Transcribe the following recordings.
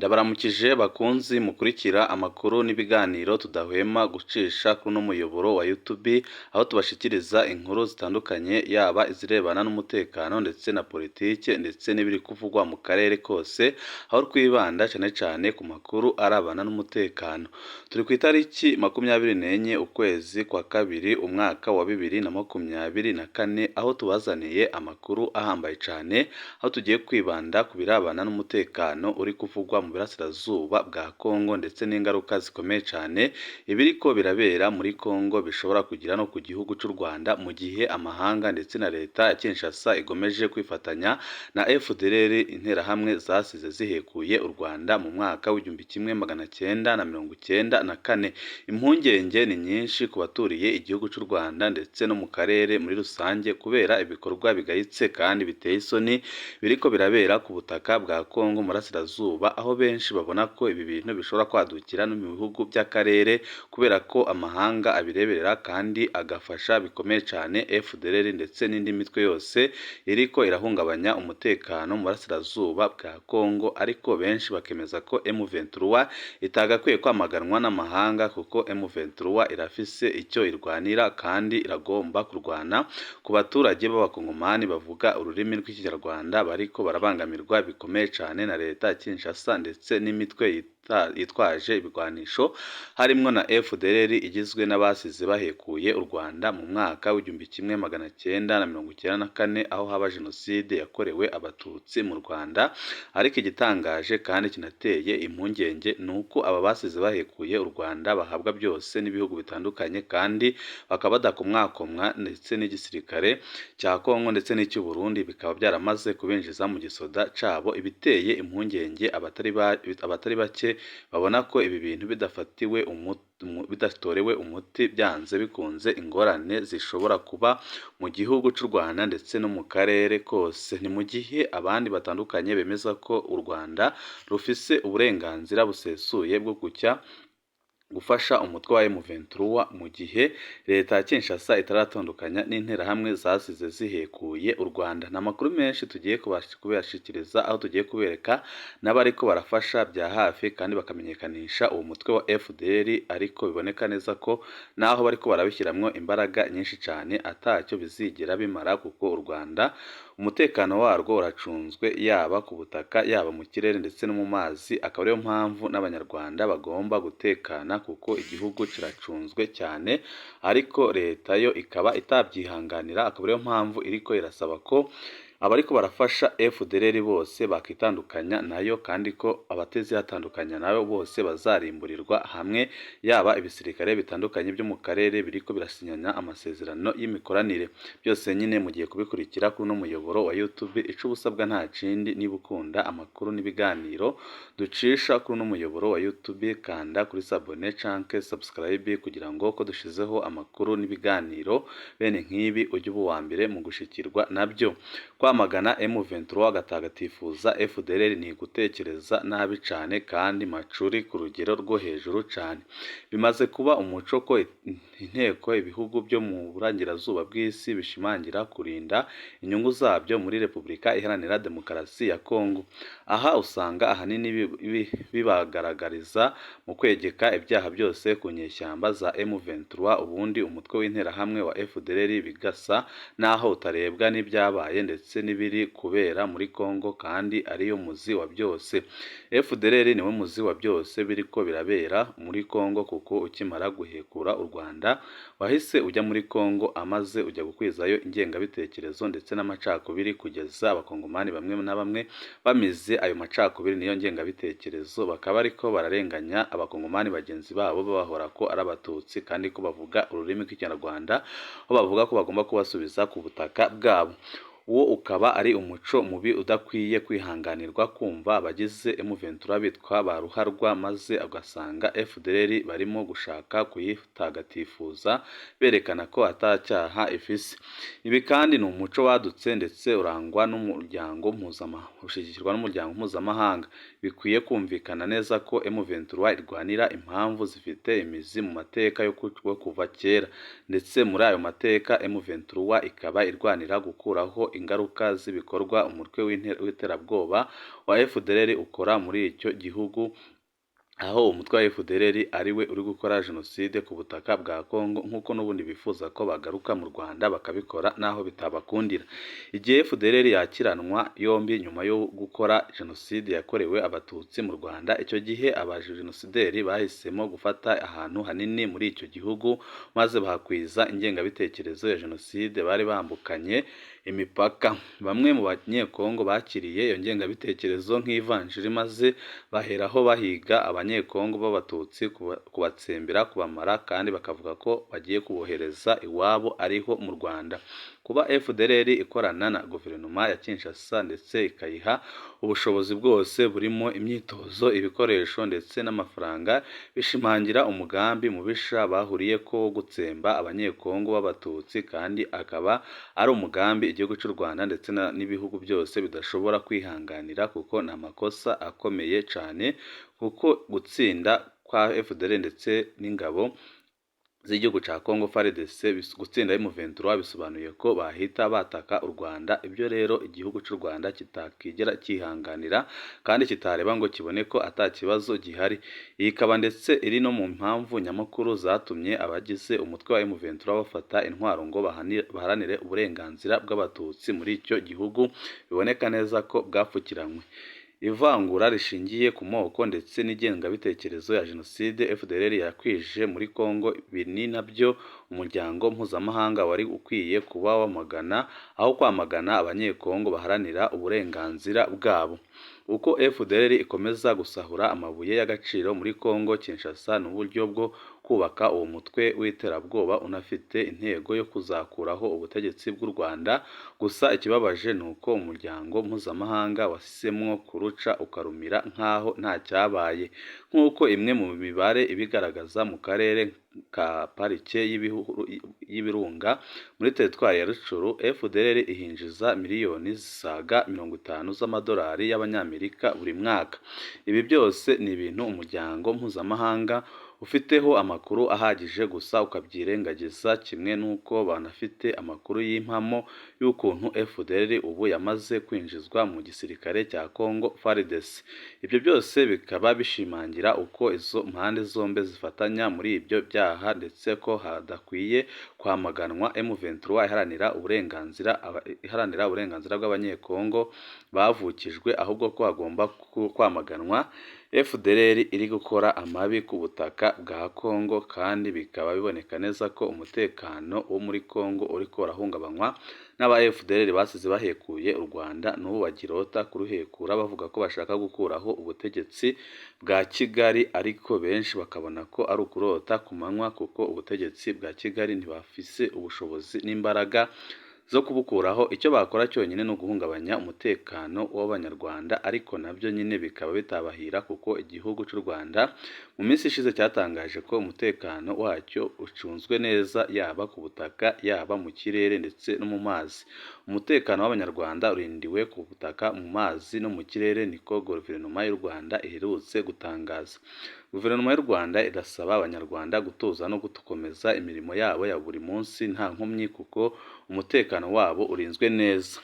Ndabaramukije bakunzi mukurikira amakuru n'ibiganiro tudahwema gucisha kuri uno muyoboro wa YouTube, aho tubashikiriza inkuru zitandukanye, yaba izirebana n'umutekano ndetse na politike ndetse n'ibiri kuvugwa mu karere kose, aho twibanda cyane cyane ku makuru arabana n'umutekano. Turi ku itariki 24 ukwezi kwa kabiri umwaka wa 2024, aho tubazaniye amakuru ahambaye cyane, aho tugiye kwibanda ku birabana n'umutekano uri kuvugwa mu burasirazuba bwa Kongo ndetse n'ingaruka zikomeye cyane ibiriko birabera muri Kongo bishobora kugira no ku gihugu cy'u Rwanda, mu gihe amahanga ndetse na leta ya Kinshasa igomeje kwifatanya na FDLR, interahamwe zasize zihekuye u Rwanda mu mwaka w'1994. Impungenge ni nyinshi ku baturiye igihugu cy'u Rwanda ndetse no mu karere muri rusange, kubera ibikorwa bigayitse kandi biteye isoni biriko birabera ku butaka bwa Kongo mu burasirazuba, aho benshi babona ko ibi bintu bishobora kwadukira no mu bihugu by'akarere, kubera ko amahanga abireberera kandi agafasha bikomeye cyane FDLR ndetse n'indi mitwe yose iriko irahungabanya umutekano mu burasirazuba bwa Kongo. Ariko benshi bakemeza ko M23 itagakwiye kwamaganwa n'amahanga, kuko M23 irafise icyo irwanira kandi iragomba kurwana ku baturage b'abakongomani bavuga ururimi rw'Ikinyarwanda bariko barabangamirwa bikomeye cyane na leta ya Kinshasa ndetse n'imitwe yitwaje ibigwanisho, harimwo na FDLR igizwe n'abasize bahekuye u Rwanda mu mwaka w'1994, aho haba jenoside yakorewe Abatutsi mu Rwanda. Ariko igitangaje kandi kinateye impungenge ni uko aba basize bahekuye u Rwanda bahabwa byose n'ibihugu bitandukanye, kandi bakaba badakomwakomwa, ndetse n'igisirikare cya Kongo ndetse n'icy'u Burundi bikaba byaramaze kubinjiza mu gisoda cabo, ibiteye impungenge abatari bake babona ko ibi bintu bidafatiwe bidatorewe umuti, byanze bikunze ingorane zishobora kuba mu gihugu cy'u Rwanda ndetse no mu karere kose. Ni mu gihe abandi batandukanye bemeza ko u Rwanda rufise uburenganzira busesuye bwo gucya gufasha umutwe wa M23, mu gihe leta ya Kinshasa itaratandukanya n'interahamwe zasize zihekuye u Rwanda. Ni amakuru menshi tugiye kubashikiriza, aho tugiye kubereka n'abariko barafasha bya hafi kandi bakamenyekanisha uwo mutwe wa FDLR, ariko biboneka neza ko naho bariko barabishyiramwo imbaraga nyinshi cyane atacyo bizigera bimara, kuko u Rwanda umutekano warwo uracunzwe, yaba ku butaka, yaba mu kirere ndetse no mu mazi. Akaba ariyo mpamvu n'Abanyarwanda bagomba gutekana, kuko igihugu kiracunzwe cyane, ariko leta yo ikaba itabyihanganira. Akaba ariyo mpamvu iriko irasaba ko abariko barafasha FDLR bose bakitandukanya nayo, kandi ko abatazitandukanya nayo bose bazarimburirwa hamwe, yaba ibisirikare bitandukanye byo mu karere biriko birasinyana amasezerano y'imikoranire. Byose nyine mugiye kubikurikira kuri uno muyoboro wa YouTube. Ico ubusabwa nta kindi, niba ukunda amakuru n'ibiganiro ducisha kuri uno muyoboro wa YouTube, kanda kuri s'abonner canke subscribe, kugira ngo ko dushizeho amakuru n'ibiganiro bene nk'ibi ujye uba uwa mbere mu gushikirwa nabyo. Kwamagana M23 agatagatifuza FDLR ni gutekereza nabi cane kandi macuri ku rugero rwo hejuru cane. Bimaze kuba umuco ko inteko ibihugu byo mu burengerazuba bw'isi bishimangira kurinda inyungu zabyo muri Repubulika Iharanira Demokarasi ya Kongo. Aha usanga ahanini bibagaragariza mu kwegeka ibyaha byose ku nyeshyamba za M23, ubundi umutwe w'interahamwe wa FDLR bigasa naho utarebwa n'ibyabaye ndetse n'ibiri kubera muri Kongo, kandi ariyo muzi wa byose. FDLR niwe muzi wa byose biriko birabera muri Kongo, kuko ukimara guhekura u Rwanda wahise ujya muri Kongo, amaze ujya gukwizayo ingengabitekerezo ndetse n'amacakubiri, kugeza abakongomani bamwe na bamwe bamize ayo macakubiri niyo ngengabitekerezo, bakaba ariko bararenganya abakongomani bagenzi babo babahora ko ari Abatutsi kandi ko bavuga ururimi rw'Ikinyarwanda, aho bavuga ko bagomba kubasubiza ku butaka bwabo. Uwo ukaba ari umuco mubi udakwiye kwihanganirwa, kumva abagize M23 bitwa ba ruharwa, maze ugasanga FDLR barimo gushaka kuyitagatifuza berekana ko atacyaha ifise. Ibi kandi ni umuco wadutse ndetse urangwa n'umuryango mpuzamahanga, ushyigikirwa n'umuryango mpuzamahanga. Bikwiye kumvikana neza ko M23 irwanira impamvu zifite imizi mu mateka yo kuva kera, ndetse muri ayo mateka M23 ikaba irwanira gukuraho ingaruka z'ibikorwa umutwe w'iterabwoba wa FDLR ukora muri icyo gihugu, aho umutwe wa FDLR ari we uri gukora jenoside ku butaka bwa Kongo, nk'uko n'ubundi bifuza ko bagaruka mu Rwanda bakabikora naho bitabakundira. Igihe FDLR yakiranwa yombi nyuma yo gukora jenoside yakorewe Abatutsi mu Rwanda, icyo gihe abajenosideri bahisemo gufata ahantu hanini muri icyo gihugu maze bahakwiza ingengabitekerezo ya jenoside bari bambukanye imipaka. Bamwe mu Banyekongo bakiriye iyo ngengabitekerezo nk'ivanjiri maze baheraho bahiga Abanyekongo b'Abatutsi kubatsembera, kubamara, kandi bakavuga ko bagiye kubohereza iwabo ariho mu Rwanda. Kuba FDLR ikorana na guverinoma ya Kinshasa ndetse ikayiha ubushobozi bwose burimo imyitozo, ibikoresho ndetse n'amafaranga, bishimangira umugambi mubisha bahuriyeko wo gutsemba Abanyekongo b'Abatutsi, kandi akaba ari umugambi igihugu cy'u Rwanda ndetse n'ibihugu byose bidashobora kwihanganira, kuko ni amakosa akomeye cyane, kuko gutsinda kwa FDLR ndetse n'ingabo z'igihugu cya Congo FARDC, gutsinda M23 bisobanuye ko bahita bataka u Rwanda. Ibyo rero igihugu cy'u Rwanda kitakigera cyihanganira kandi kitareba ngo kibone ko ata kibazo gihari. Iyi ikaba ndetse iri no mu mpamvu nyamukuru zatumye abagize umutwe wa M23 bafata intwaro ngo baharanire uburenganzira bw'Abatutsi muri icyo gihugu, biboneka neza ko bwapfukiranywe. Ivangura rishingiye ku moko ndetse n'ingengabitekerezo ya jenoside FDLR yakwije muri Congo, ibi ni nabyo umuryango mpuzamahanga wari ukwiye kuba wamagana, aho kwamagana Abanyekongo baharanira uburenganzira bwabo. Uko FDLR ikomeza gusahura amabuye y'agaciro muri Congo Kinshasa n'uburyo bwo kubaka uwo mutwe w'iterabwoba unafite intego yo kuzakuraho ubutegetsi bw'u Rwanda. Gusa ikibabaje ni uko umuryango mpuzamahanga wahisemo kuruca ukarumira nk'aho nta cyabaye, nk'uko imwe mu mibare ibigaragaza. Mu karere ka parike y'Ibirunga muri teritwari ya Rutshuru, FDLR ihinjiza miliyoni zisaga 50 z'amadolari y'Abanyamerika buri mwaka. Ibi byose ni ibintu umuryango mpuzamahanga ufiteho amakuru ahagije, gusa ukabyirengagiza, kimwe n'uko banafite amakuru y'impamo y'ukuntu FDLR ubu yamaze kwinjizwa mu gisirikare cya Congo FARDC. Ibyo byose bikaba bishimangira uko izo mpande zombi zifatanya muri ibyo byaha, ndetse ko hadakwiye kwamaganwa M23 iharanira uburenganzira bw'Abanyekongo bavukijwe, ahubwo ko hagomba kwamaganwa FDLR iri gukora amabi ku butaka bwa Congo, kandi bikaba biboneka neza ko umutekano wo muri Congo uriko urahungabanywa n'aba FDLR basize bahekuye u Rwanda, n'ubu bagirota kuruhekura bavuga ko bashaka gukuraho ubutegetsi bwa Kigali, ariko benshi bakabona ko ari ukurota ku manywa, kuko ubutegetsi bwa Kigali ntibafise ubushobozi n'imbaraga zo kubukuraho. Icyo bakora cyonyine ni uguhungabanya umutekano w'Abanyarwanda, ariko nabyo nyine bikaba bitabahira, kuko igihugu cy'u Rwanda mu minsi ishize cyatangaje ko umutekano wacyo ucunzwe neza, yaba ku butaka, yaba mu kirere ndetse no mu mazi. Umutekano w'Abanyarwanda urindiwe ku butaka, mu mazi no mu kirere, niko guverinoma y'u Rwanda iherutse gutangaza. Guverinoma y'u Rwanda irasaba Abanyarwanda gutuza no gukomeza imirimo yabo ya buri munsi nta nkomyi, kuko umutekano wabo urinzwe neza.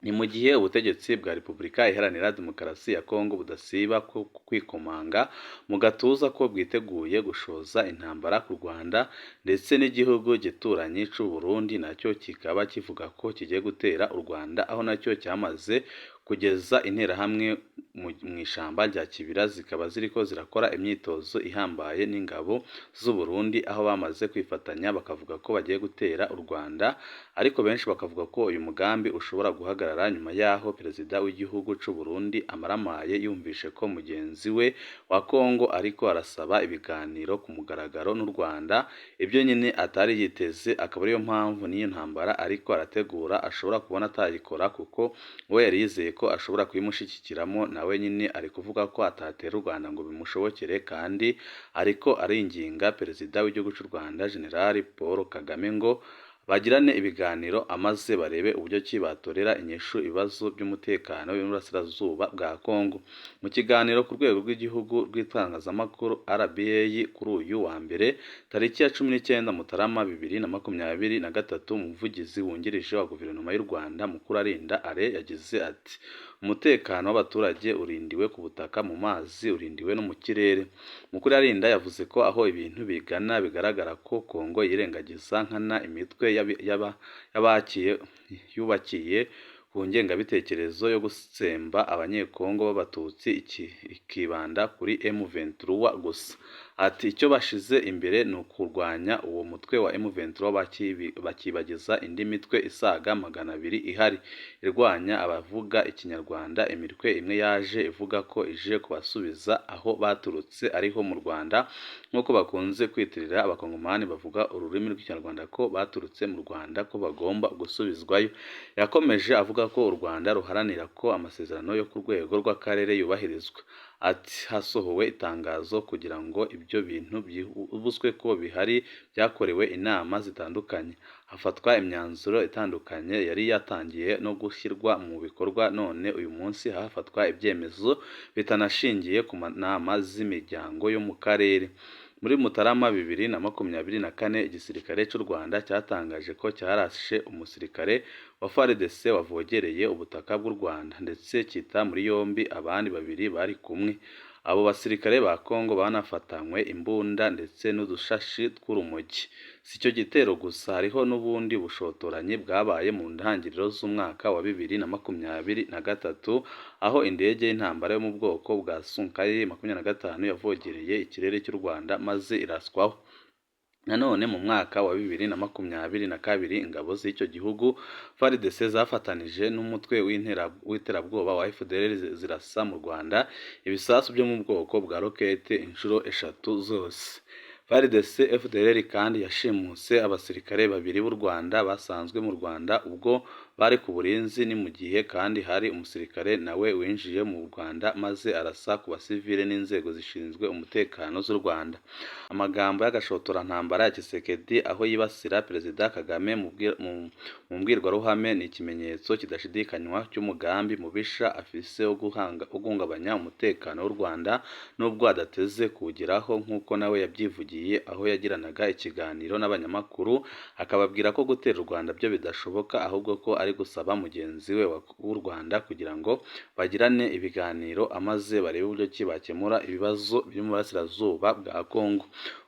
Ni mu gihe ubutegetsi bwa Repubulika Iharanira Demokarasi ya Kongo budasiba kwikomanga mu gatuza ko bwiteguye gushoza intambara ku Rwanda, ndetse n'igihugu gituranyi cy'u Burundi nacyo kikaba kivuga ko kigiye gutera u Rwanda, aho nacyo cyamaze kugeza interahamwe mu ishyamba rya Kibira, zikaba ziriko zirakora imyitozo ihambaye n'ingabo z'u Burundi, aho bamaze kwifatanya bakavuga ko bagiye gutera u Rwanda. Ariko benshi bakavuga ko uyu mugambi ushobora guhagarara nyuma y'aho perezida w'igihugu cy'u Burundi amaramaye yumvishe ko mugenzi we wa Kongo ariko arasaba ibiganiro ku mugaragaro n'u Rwanda, ibyo nyine atari yiteze, akaba ariyo mpamvu n'iyo ntambara ariko arategura ashobora kubona atayikora, kuko we yari yizeye ko ashobora kuyimushyigikiramo. Nawe nyine ari kuvuga ko atatera u Rwanda ngo bimushobokere, kandi ariko aringinga perezida w'igihugu cy'u Rwanda General Paul Kagame ngo Bagirane ibiganiro amaze barebe uburyo ki batorera inyishu ibibazo by'umutekano w'Iburasirazuba bwa Kongo. Mu kiganiro ku rwego rw'igihugu rw'itangazamakuru RBA kuri uyu wa mbere tariki ya 19 Mutarama 2023, umuvugizi wungirije wa Guverinoma y'u Rwanda Mukuralinda Alain yagize ati: "Umutekano w'abaturage urindiwe ku butaka, mu mazi, urindiwe no mu kirere." Mukuralinda yavuze ko aho ibintu bigana bigaragara ko Kongo yirengagiza nkana imitwe yubakiye ku ngengabitekerezo yo gutsemba Abanyekongo b'Abatutsi, ikibanda kuri M23 gusa. Ati: "Icyo bashize imbere ni ukurwanya uwo mutwe wa M23, bakibagiza indi mitwe isaga 200 ihari irwanya abavuga Ikinyarwanda. Imitwe imwe yaje ivuga ko ije kubasubiza aho baturutse, ariho mu Rwanda, nk'uko bakunze kwitirira Abakongomani bavuga ururimi rw'Ikinyarwanda ko baturutse mu Rwanda, ko bagomba gusubizwayo." Yakomeje avuga ko u Rwanda ruharanira ko amasezerano yo ku rwego rw'akarere yubahirizwa. Ati: "Hasohowe itangazo kugira ngo ibyo bintu byibuzwe ko bihari, byakorewe inama zitandukanye, hafatwa imyanzuro itandukanye yari yatangiye no gushyirwa mu bikorwa, none uyu munsi hafatwa ibyemezo bitanashingiye ku nama z'imiryango yo mu karere." Muri Mutarama 2024, igisirikare cy'u Rwanda cyatangaje ko cyarashe umusirikare wa FARDC wavogereye ubutaka bw'u Rwanda, ndetse kita muri yombi abandi babiri bari kumwe. Abo basirikare ba Kongo banafatanywe imbunda ndetse n'udushashi tw'urumogi. Si icyo gitero gusa, hariho n'ubundi bushotoranyi bwabaye mu ntangiriro z'umwaka wa 2023, aho indege y'intambara yo mu bwoko bwa Sukhoi 25 yavogereye ikirere cy'u Rwanda maze iraswaho. Nanone mu mwaka wa 2022, ingabo z'icyo gihugu FARDC zafatanije n'umutwe w'iterabwoba wa FDLR zirasa mu Rwanda ibisasu byo mu bwoko bwa rokete inshuro 3 zose. FARDC FDLR kandi yashimuse abasirikare babiri b'u Rwanda basanzwe mu Rwanda ubwo bari ku burinzi. Ni mu gihe kandi hari umusirikare nawe winjiye mu Rwanda maze arasa ku basivile n'inzego zishinzwe umutekano z'u Rwanda. Amagambo y'agashotorantambara ya Tshisekedi aho yibasira Perezida Kagame mu mbwirwaruhame ni ikimenyetso kidashidikanywa cy'umugambi mubisha afise wo guhungabanya umutekano w'u Rwanda, nubwo adateze kuwugeraho nk'uko nawe yabyivugiye aho yagiranaga ikiganiro n'abanyamakuru akababwira ko gutera u Rwanda byo bidashoboka, ahubwo ko ari gusaba mugenzi we w'u Rwanda kugira ngo bagirane ibiganiro amaze barebe uburyo ki bakemura ibibazo biri mu burasirazuba bwa Kongo.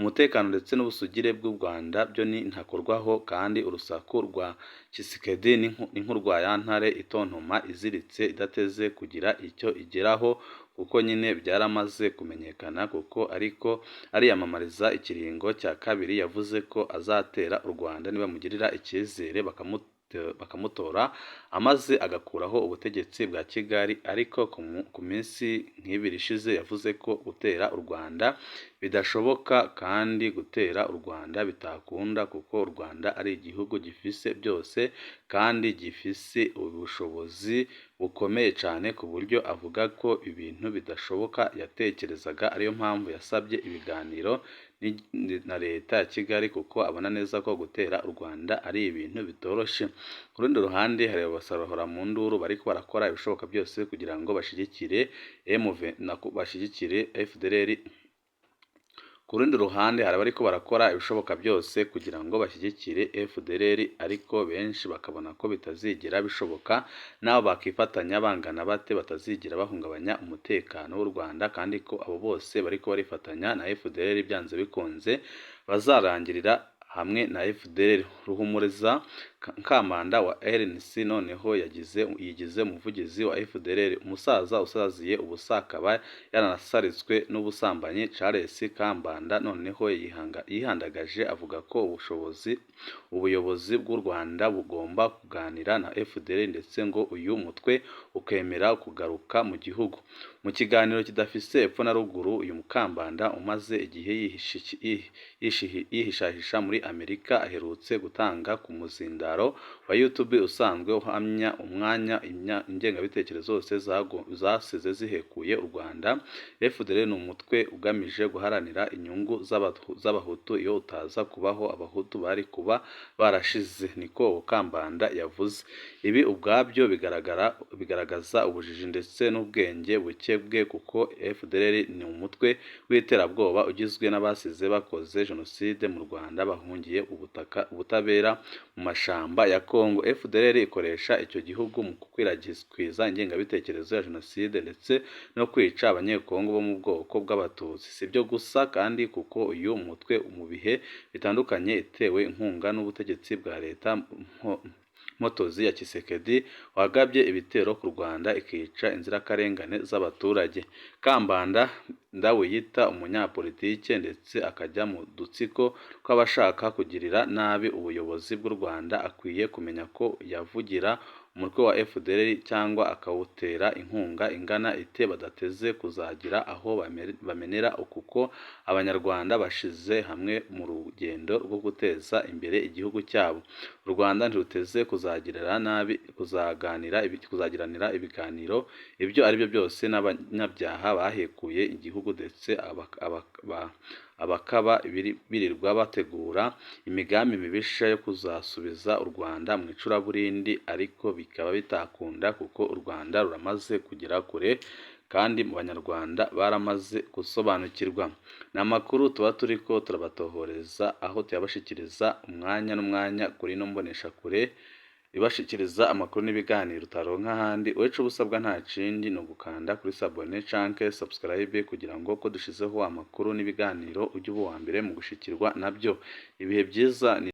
Umutekano ndetse n'ubusugire bw'u Rwanda byo ni ntakorwaho, kandi urusaku rwa Tshisekedi ni nk'urwa ya ntare itontoma iziritse idateze kugira icyo igeraho, kuko nyine byaramaze kumenyekana, kuko ariko ariyamamariza ikiringo cya kabiri. Yavuze ko azatera u Rwanda nibamugirira icyizere bakamutora, amaze agakuraho ubutegetsi bwa Kigali. Ariko ku minsi nk'ibiri ishize yavuze ko gutera u Rwanda bidashoboka, kandi gutera u Rwanda bitakunda kuko u Rwanda ari igihugu gifise byose kandi gifise ubushobozi bukomeye cyane, ku buryo avuga ko ibintu bidashoboka yatekerezaga. Ariyo mpamvu yasabye ibiganiro na leta ya Kigali, kuko abona neza ko gutera u Rwanda ari ibintu bitoroshye. Ku rundi ruhande hari abasarahora mu nduru bariko barakora ibishoboka byose kugira ngo bashyigikire FDLR. Ku rundi ruhande hari abariko barakora ibishoboka byose kugira ngo bashyigikire FDLR, ariko benshi bakabona ko bitazigera bishoboka, n'abo bakifatanya bangana bate batazigera bahungabanya umutekano w'u Rwanda, kandi ko abo bose bariko barifatanya na FDLR byanze bikunze bazarangirira hamwe na FDLR. Ruhumuriza Kambanda wa RNC noneho yigize umuvugizi wa FDLR. Umusaza usaziye ubusa akaba yaranasaritswe n'ubusambanyi, Charles Kambanda noneho yihandagaje avuga ko ubuyobozi bw'u Rwanda bugomba kuganira na FDLR, ndetse ngo uyu mutwe ukemera kugaruka mu gihugu. Mu kiganiro kidafise epfo na ruguru, uyu Mukambanda umaze igihe yihishahisha muri Amerika aherutse gutanga ku muzindaro mwambaro wa YouTube usanzwe uhamya umwanya ingengabitekerezo zose zasize zihekuye u Rwanda. FDLR ni umutwe ugamije guharanira inyungu z'Abahutu, iyo utaza kubaho Abahutu bari kuba barashize, niko Kambanda yavuze. Ibi ubwabyo bigaragaza ubujiji ndetse n'ubwenge buke bwe, kuko FDLR ni umutwe w'iterabwoba ugizwe n'abasize bakoze jenoside mu Rwanda bahungiye ubutabera mu mashamba ya Congo. FDLR ikoresha icyo gihugu mu gukwirakwiza ingengabitekerezo ya jenoside ndetse no kwica Abanyekongo bo mu bwoko bw'Abatutsi. Si ibyo gusa kandi, kuko uyu mutwe mu bihe bitandukanye itewe inkunga n'ubutegetsi bwa leta mpotozi ya Tshisekedi wagabye ibitero ku Rwanda ikica inzirakarengane z'abaturage. Kambanda ndawiyita umunyapolitike ndetse akajya mu dutsiko tw'abashaka kugirira nabi ubuyobozi bw'u Rwanda, akwiye kumenya ko yavugira umutwe wa FDLR cyangwa akawutera inkunga ingana ite badateze kuzagira aho bamenera, kuko Abanyarwanda bashize hamwe mu rugendo rwo guteza imbere igihugu cyabo. U Rwanda ntiruteze kuzagirira nabi kuzagiranira ibiganiro ibyo ari byo byose n'abanyabyaha bahekuye igihugu, ndetse abakaba birirwa bategura imigambi mibisha yo kuzasubiza u Rwanda mu icuraburindi, ariko bikaba bitakunda kuko u Rwanda ruramaze kugera kure kandi mu Banyarwanda baramaze gusobanukirwa. Ni amakuru tuba turiko turabatohoreza, aho tuyabashikiriza umwanya n'umwanya kuri ino mboneshakure ibashikiriza amakuru n'ibiganiro utaronka ahandi. Uweco ubusabwa nta kindi, ni ugukanda kuri s'abonner canke subscribe kugira ngo ko dushizeho amakuru n'ibiganiro ujye uba uwa mbere mu gushikirwa nabyo. Ibihe byiza ni